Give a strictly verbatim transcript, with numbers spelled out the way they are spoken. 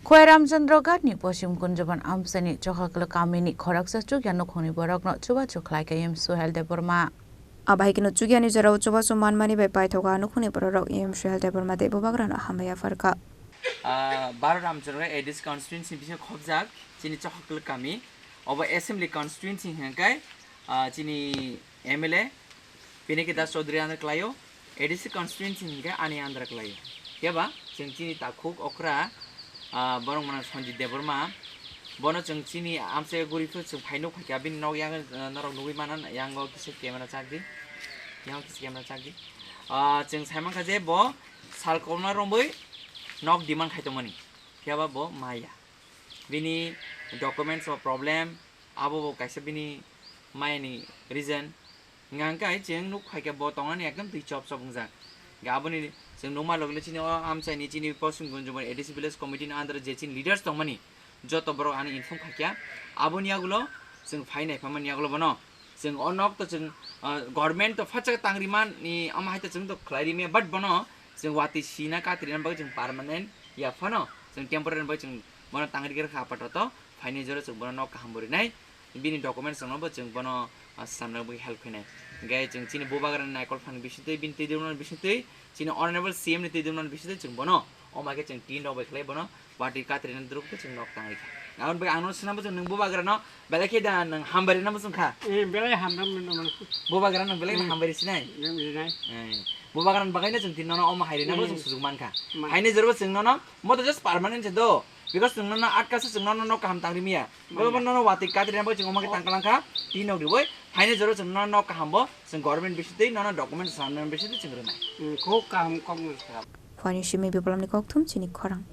Khowai Ramchandra Ghat ni Poschim Kunjaban amchaini Chokhakwlwk kamini khoroksa chukya nukhungni borokno chubachu khlaikha M Suhel Debbarma. Abo hai kheno chukyani jorao chubachu manmani bai paithogo a nukhungni bororok M Suhel Debbarma tei bubagrano hambai yapharkha. Ah, Baro Ramchandra A D C constituency ni bisingo khobjak chini Chokhakwlwk kami, obo assembly constituency hwnkhe, ah, chini M L A Pinaki Das Chaudhary under kwlaio, A D C constituency hwnkhe ani under kwlaio. Phiya ba chwng chini takhuk okra, ah, borok mano Sanjit Debbarma, bono chwng chini amchai guri phuru chwng phai nuk phaikha, bini nok yang, ah, norok nugui mano, yango kisa camera chakdi, yango kisa camera chakdi. Ah, chwng sai mankha je bo sal kokna romwi nok demand khai tongmani, phiya ba bo maya. Bini documents o problem, abo bo kaisa bini mayani reason. Hwnka hwnkhe chwng nuk phaikha bo tongnani ekdom twi chop chop wngjak. Hwnkhe aboni chwng nukma logi chini o amchaini chini Poschim Kunjaban A D C village committee ni under je chini leaders tongmani joto borok ano inform khaikha. Aboni yagulo chwng phai nai phaimani yagulo bono. Chwng o nok to chwng, ah, government to phatsa tangri man ni, omo hai to chwng to khlai ri maya, but bono chwng watwi sina katri na bagwi chwng permanent ya phano chwng temporary bagwi chwng bono tangri kha apato to phaini jora chwng bono nok kaham bo rinai, bini documents rokno bo chwng bono, ah, samna bagwi help khainai. Hwnkhe chwng chini bubagra ni naikol phang bisingtwi, bini twi dwrwmnani bisingtwi, chini honorable C M ni twi dwrwmnani bisingtwi chwng bono, omo hai khe chwng tin rok bai khlai bono watwi katri na dwrwk khe chwng nok tangri kha. Aboni bagwi ang no swnam bo chwng nwng bubagra no belai khe da nwng hambai rina muchung kha. Eh, belai hamdam rina muchung. Bubagra nwng belai Hmm. hambai ri sinai. Nwng rinai. Eh, bubagra ni bagwi no chwng tin nono omo hai rina bo Hmm. chwng sujuk man kha. Man. Haini jora bo chwng nono mo to just permanent se do. Because chwng nono atka se chwng nono nok kaham tangri maya. Man. Bo nono watwi katri na bo chwng omo khe Oh. tang kalang kha. Tin nok riwi haini jora chwng nono nok kaham bo chwng government bisingtwi nono document samna bisingtwi chwng rwnai. Hmm, khub kaham kok no sa. Phani simi Bipolomni kokthum chini khorang.